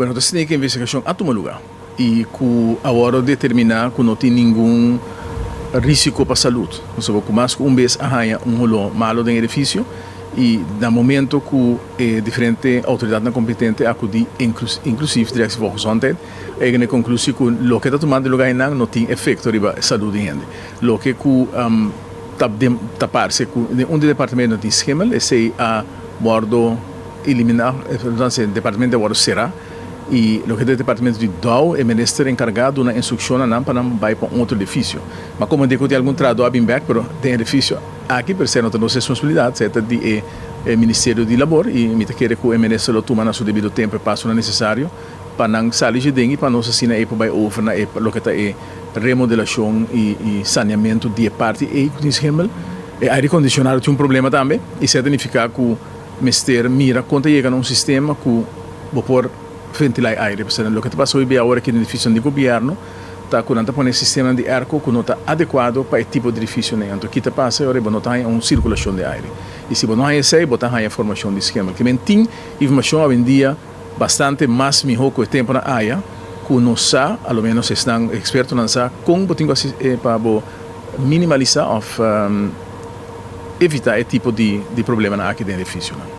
Bueno, ta asina ku investigashon a tuma lugá i ku awor a determiná ku no tin ningun rísiko pa salud. Pasobra ku mas ku un bes a haña un holó malo den edifisio i na momento ku e diferente outoridatnan kompetente a akudí, inklusiv Directie Volksgezondheid, a yega na e konklusi ku loke ta tumando lugá einan no tin efekto riba salud di hende. Loke ku ta ta parse ku den un di departamentonan tin schimmel, esei a wòrdu Eliminá, entonces e departamento a wòrdu será i loke ta e departamento di dòu e minister enkargá duna instrukshon na nan pa nan bai pa un otro edifisio. Ma komo di ku tin algun trahadó a bin bèk pero den e edifisio aki pero esei no ta nos responsabilidat, esei ta di e ministerio di labor i mi ta kere ku e minister lo tuma na su debido tempu e pasonan nesesario pa nan sali dje den i pa nos asina ei por bai over na e loke ta e remodelashon i saneamentu di e parti ei ku tin schimmel. E aire kondisionado tin un problema tambe i esei ta nifiká ku Mester mira kon ta yega na un sistema ku bo por ventilá e aire. Pasobra loke ta pasa hoy bia awor aki den edifisionan di gobièrnu ta ku nan ta pone sistemanan di airco ku no ta adekuado pa e tipo di edifisionan. Anto ki ta pasa e ora bo no ta haña un sirkulashon di aire. I si bo no haña esei bo ta haña formashon di schimmel. Kimen tin informashon awendia bastante mas mihó ku e tempunan aya ku nos sa, a lo ménos esnan ekspertonan sa kon bo tin ku hasi pa bo minimalisá òf evitá e tipo di problemanan aki den edifisionan.